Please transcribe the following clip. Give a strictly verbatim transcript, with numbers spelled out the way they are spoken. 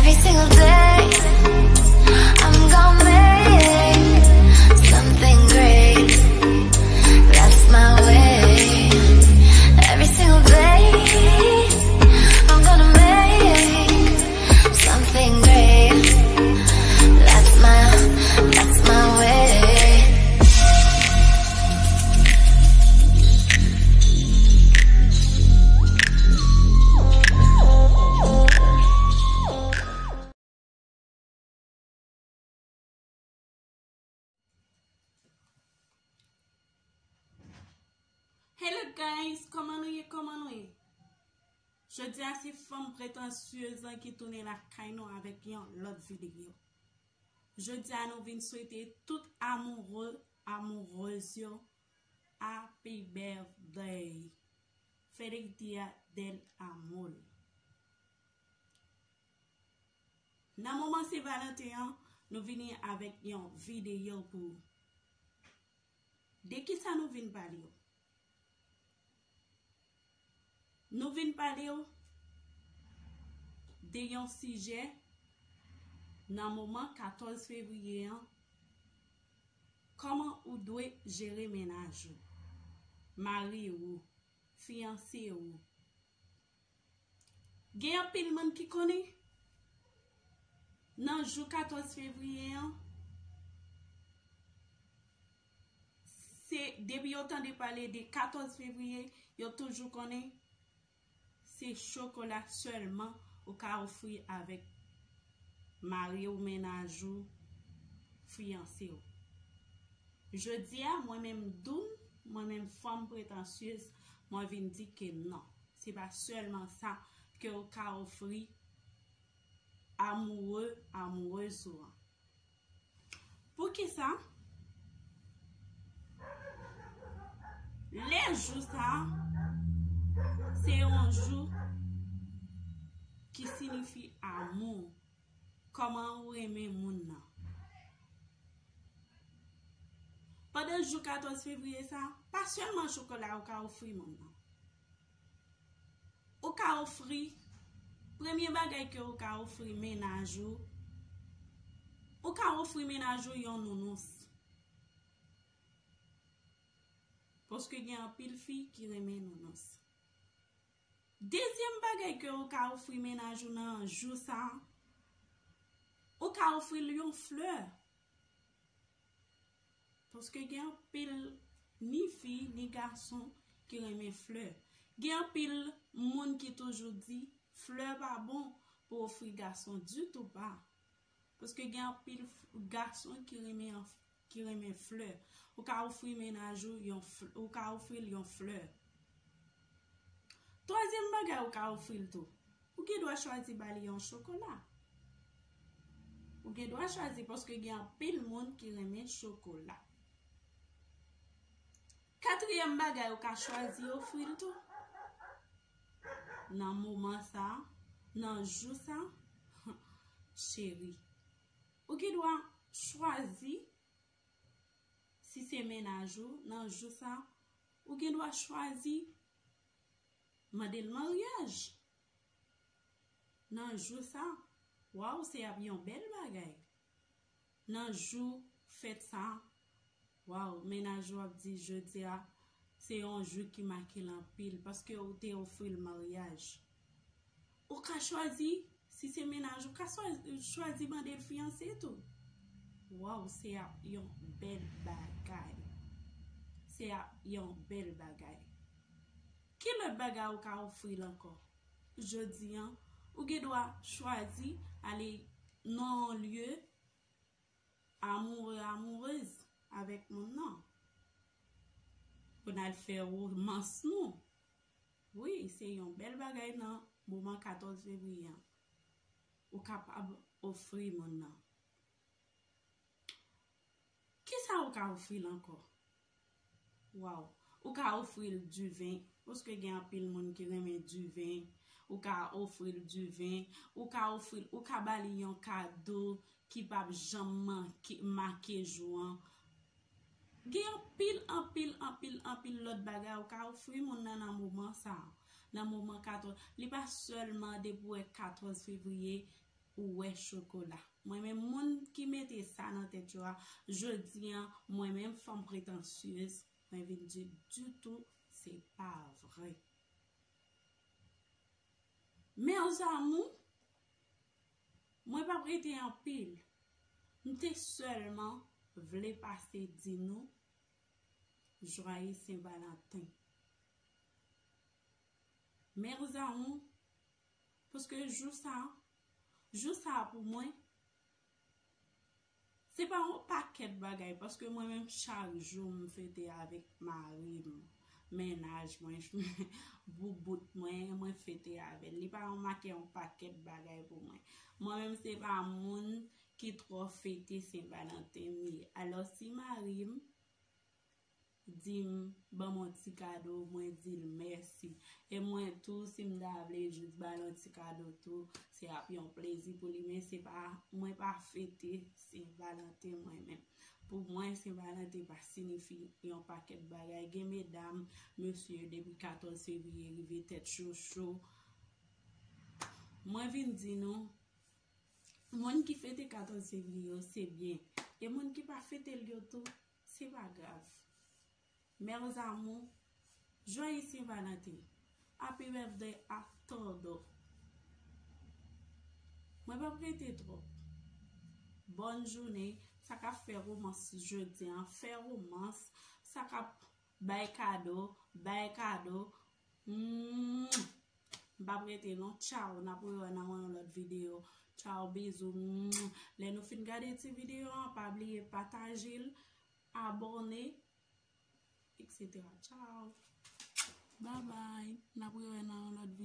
Every single day, I'm gonna make something great. That's my way. Every single day, I'm gonna make something great. That's my, that's my way. Hello guys, kòman nou ye, kòman nou ye? Jodi a se fanm pretansyez lan ki tounen lakay nou avèk yon lòt videyo. Jodi a nou vin swete tout amoureux, amoureuses yo happy birthday. Feliz dia del amor. Nan moman Sen Valanten an, nou vini avèk yon videyo pou ou. De kisa nou vin pale w? Nou vin pale w de yon sijè nan moman katòz fevriye an, kòman ou dwe jere mennaj ou, mari ou, fiyanse ou. Gen anpil moun ki konnen nan jou katòz fevriye an, se depi yo tande pale de katòz fevriye, yo toujou konnen se chokola sèlman ou ka ofri avèk mari w, mennaj ou, fiyanse w. Jodi a, mwen menm Doun, mwen menm fanm pretansyez, mwen vin di ke non. Se pa sèlman sa ke w ka ofri amoureux, amoureuses ou an. Poukisa? Lè jou sa, se yon jou ki siyifi amou, kòman ou renmen moun nan. Pandan jou katòz fevriye sa, pa sèlman chokola ou ka ofri moun nan. Ou ka ofri, premye bagay ke ou ka ofri mennaj ou, ou ka ofri mennaj ou yon nounous. Paske gen anpil fi ki renmen nounous. Dezyèm bagay ke ou ka ofri mennaj ou nan jou sa, ou ka ofri l yon flè. Paske gen anpil ni fi, ni gason ki renmen flè. Gen anpil moun ki toujou di flè pa bon pou ofri gason ditou pa. Paske gen anpil gason ki renmen, ki renmen flè. Ou ka ofri mennaj ou yon, ou ka ofri l yon flè. Twazyèm bagay ou ka ofri l tou, ou gen dwa chwazi ba li yon chokola. Ou gen dwa chwazi paske gen anpil moun ki renmen chokola. Katriyèm bagay ou ka chwazi ofri l tou. Nan moman sa, nan jou sa, cheri, ou gen dwa chwazi, si se mennaj ou, nan jou sa, ou gen dwa chwazi mande l maryaj. Nan jou sa, waw, se ap yon bèl bagay. Nan jou fèt sa, waw, mennaj ou ap di jodi a, se yon jou ki make l anpil, paske ou te ofri l maryaj. Ou ka chwazi, si se mennaj ou, ka chwazi mande l fiyanse tou. Waw, se ap yon bèl bagay. Se ap yon bèl bagay. Ki lòt bagay ou ka ofri l ankò? Jodi an, ou gen dwa chwazi ale nan yon lye amoureux, amoureuse avèk moun nan. Pou n al fè womans nou. Wi, se yon bèl bagay nan moman katòz fevriye an. Ou kapab ofri moun nan. Kisa ou ka ofri l ankò? Waw, ou ka ofri l diven, paske gen anpil moun ki renmen diven. Ou ka ofri l diven, ou ka ofri l, ou ka ba li yon kado ki p ap janm manke, make jou an. Gen anpil, anpil, anpil, anpil lòt bagay ou ka ofri moun nan nan moman sa a. Nan moman katòz, li pa sèlman depi w wè katòz fevriye, ou wè chokola. Mwen menm, moun ki mete sa nan tèt yo a, jodi an, mwen menm, fanm pretansyez, mwen vin di ditou, se pa vre. Mes amours, mwen p ap rete anpil. M te sèlman vle pase di nou Joyeux Saint Valentin. Mes amours, paske jou sa, jou sa pou mwen, se pa yon pakèt bagay, paske mwen menm chak jou m fete avèk mari m, mennaj mwen, boubout mwen, mwen fete avè l. Li pa make yon pakèt bagay pou mwen. Mwen menm se pa moun ki twò fete Sen Valanten m ye. Alò si mari m di m, ban m yon ti kado, mwen di l mèsi. E mwen tou, si m ta vle jis ba l yon ti kado tou, se ap yon plezi pou li, men se pa, mwen pa fete Sen Valanten mwen menm. Pou mwen, Sen Valanten pa siyifi yon pakèt bagay. Gen medam, mesye, depi katòz fevriye rive tèt yo cho. Mwen vin di nou, moun ki fete katòz fevriye yo, se byen. E moun ki pa fete l yo tou, se pa grav. Mes amours, joyeux Saint Valentin. Happy birthday a todos. Mwen p ap rete twòp. Bòn jounen, sa k ap fè romans jodi an, fè romans, sa k ap bay kado, bay kado. Mm. M p ap rete non. Tchaw, n ap rewè nan yon lòt videyo. Tchaw, bizou. Mm. Lè nou fin gade ti videyo an, pa bliye pataje l, abòne, et cetera. Tchaw. Bye bye. N ap rewè nan yon lòt